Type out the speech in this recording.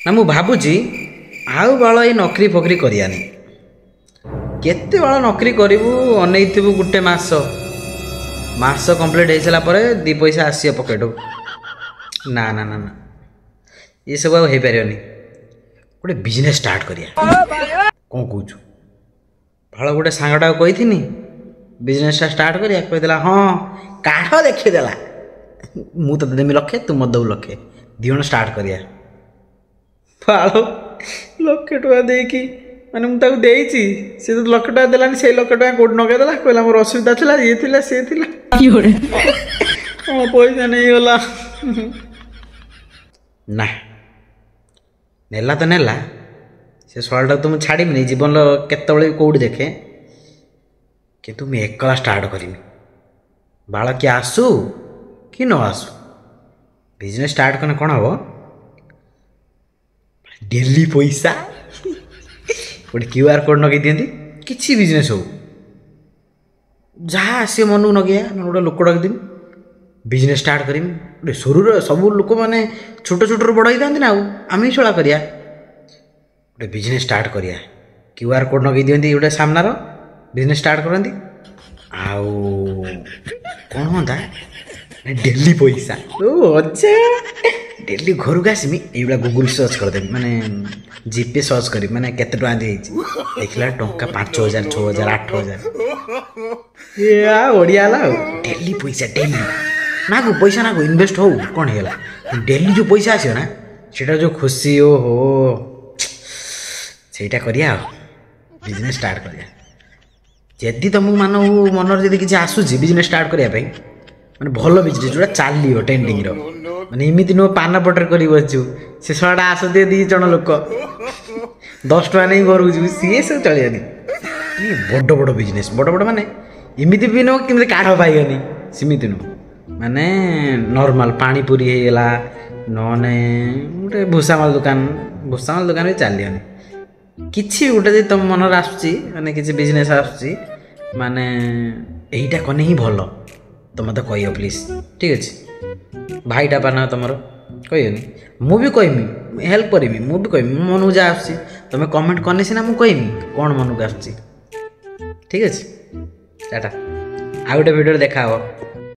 ନା ମୁଁ ଭାବୁଛି ଆଉ ବାଳ ଏଇ ନୋକରି ଫକରି କରିବାନି। କେତେ ବାଳ ନୋକରି କରିବୁ? ଅନେଇଥିବୁ ଗୋଟେ ମାସ, ମାସ କମ୍ପ୍ଲିଟ୍ ହେଇସାରିଲା ପରେ 2 ପଇସା ଆସିବ ପକେଟକୁ। ନା ନା ନା ନା, ଏସବୁ ଆଉ ହେଇପାରିବନି। ଗୋଟେ ବିଜନେସ୍ ଷ୍ଟାର୍ଟ କରିବା, କ'ଣ କହୁଛୁ? ଭଲ ଗୋଟେ ସାଙ୍ଗଟାକୁ କହିଥିନି ବିଜନେସ୍ଟା ଷ୍ଟାର୍ଟ କରିବା, କହିଥିଲା ହଁ କାଢ଼ ଦେଖିଦେଲା। ମୁଁ ତୋତେ ଦେମି ଲକ୍ଷେ, ତୁ ମୋତେ ଦେବୁ ଲକ୍ଷେ, 2 ଜଣ ଷ୍ଟାର୍ଟ କରିବା। ବାଳ ଲକ୍ଷେ ଟଙ୍କା ଦେଇକି, ମାନେ ମୁଁ ତାକୁ ଦେଇଛି, ସେ ତ ଲକ୍ଷେ ଟଙ୍କା ଦେଲାନି, ସେଇ ଲକ୍ଷେ ଟଙ୍କା କେଉଁଠି ନଗେଇଦେଲା। କହିଲା ମୋର ଅସୁବିଧା ଥିଲା, ଇଏ ଥିଲା ସିଏ ଥିଲା, କ'ଣ ପଇସା ନେଇଗଲା। ନା ନେଲା ତ ନେଲା, ସେ ଶଳାଟାକୁ ତ ମୁଁ ଛାଡ଼ିବିନି ଜୀବନର କେତେବେଳେ ବି କେଉଁଠି ଦେଖେ। କିନ୍ତୁ ମୁଁ ଏକଲା ଷ୍ଟାର୍ଟ କରିମି, ବାଳ କିଏ ଆସୁ କି ନ ଆସୁ। ବିଜନେସ୍ ଷ୍ଟାର୍ଟ କଲେ କ'ଣ ହେବ? ଡେଲି ପଇସା, ଗୋଟେ QR code ଲଗେଇ ଦିଅନ୍ତି। କିଛି ବିଜନେସ୍ ହଉ, ଯାହା ଆସିବ ମନକୁ ନଗେଇବା, ନହେଲେ ଗୋଟେ ଲୋକ ଡାକିଦେବି, ବିଜନେସ୍ ଷ୍ଟାର୍ଟ କରିମି। ଗୋଟେ ସରୁର ସବୁ ଲୋକମାନେ ଛୋଟ ଛୋଟରୁ ବଡ଼ ହେଇଥାନ୍ତି ନା, ଆଉ ଆମେ ବି ଚଳା କରିବା। ଗୋଟେ ବିଜନେସ୍ ଷ୍ଟାର୍ଟ କରିବା, QR code ଲଗେଇ ଦିଅନ୍ତି ଗୋଟେ ସାମ୍ନାର, ବିଜନେସ୍ ଷ୍ଟାର୍ଟ କରନ୍ତି। ଆଉ କ'ଣ ହୁଅନ୍ତା? ଡେଲି ପଇସା, ଓ ଅଜା ଡେଲି ଘରକୁ ଆସିମି, ଏଇଭଳିଆ ଗୁଗୁଲ୍ ସର୍ଚ୍ଚ କରିଦେବି, ମାନେ ଜିପେ ସର୍ଚ୍ଚ କରିବି, ମାନେ କେତେ ଟଙ୍କା ଦେଇଛି। ଦେଖିଲା ଟଙ୍କା 5,000, 6,000, 8,000, ଏ ବଢ଼ିଆ ହେଲା। ଆଉ ଡେଲି ପଇସା, ଡେଲି ନାକୁ ପଇସା, ନାକୁ ଇନଭେଷ୍ଟ ହଉ, କ'ଣ ହେଇଗଲା? ଡେଲି ଯେଉଁ ପଇସା ଆସିବ ନା, ସେଇଟା ଯେଉଁ ଖୁସି, ଓହୋ, ସେଇଟା କରିବା। ଆଉ ବିଜନେସ୍ ଷ୍ଟାର୍ଟ କରିବା। ଯଦି ତୁମକୁ ମାନକୁ ମନରେ ଯଦି କିଛି ଆସୁଛି ବିଜନେସ୍ ଷ୍ଟାର୍ଟ କରିବା ପାଇଁ, ମାନେ ଭଲ ବିଜନେସ୍ ଯେଉଁଟା ଚାଲିବ ଟ୍ରେଣ୍ଡିଂର, ମାନେ ଏମିତି ନୁହଁ ପାନ ପଟରେ କରି ବସିଛୁ, ସେ ଶଳାଟା ଆସନ୍ତି 2 ଜଣ ଲୋକ 10 ଟଙ୍କା ନେଇ ଘରକୁ ଯିବୁ, ସିଏ ସବୁ ଚଳିବନି। ମାନେ ବଡ଼ ବଡ଼ ବିଜନେସ୍, ବଡ଼ ବଡ଼ ମାନେ ଏମିତି ବି ନୁହଁ କେମିତି କାଢ଼ ପାଇବନି, ସେମିତି ନୁହଁ, ମାନେ ନର୍ମାଲ୍ ପାଣିପୁରୀ ହେଇଗଲା, ନହେଲେ ଗୋଟେ ଭୁସାମାଲ ଦୋକାନ, ଭୁସାମାଲ ଦୋକାନ ବି ଚାଲିବନି। କିଛି ଗୋଟେ ଯଦି ତୁମ ମନରେ ଆସୁଛି, ମାନେ କିଛି ବିଜନେସ୍ ଆସୁଛି, ମାନେ ଏଇଟା କଲେ ହିଁ ଭଲ, ତ ମୋତେ କହିବ ପ୍ଲିଜ୍, ଠିକ୍ ଅଛି? ଭାଇଟା ପାନ ତୁମର କହିବନି, ମୁଁ ବି କହିମି, ହେଲ୍ପ କରିମି, ମୁଁ ବି କହିମି ମୋ ମନକୁ ଯାହା ଆସୁଛି। ତୁମେ କମେଣ୍ଟ କଲେ ସିନା ମୁଁ କହିମି କ'ଣ ମନକୁ ଆସୁଛି, ଠିକ୍ ଅଛି? ଟାଟା, ଆଉ ଗୋଟେ ଭିଡ଼ିଓରେ ଦେଖା ହେବ।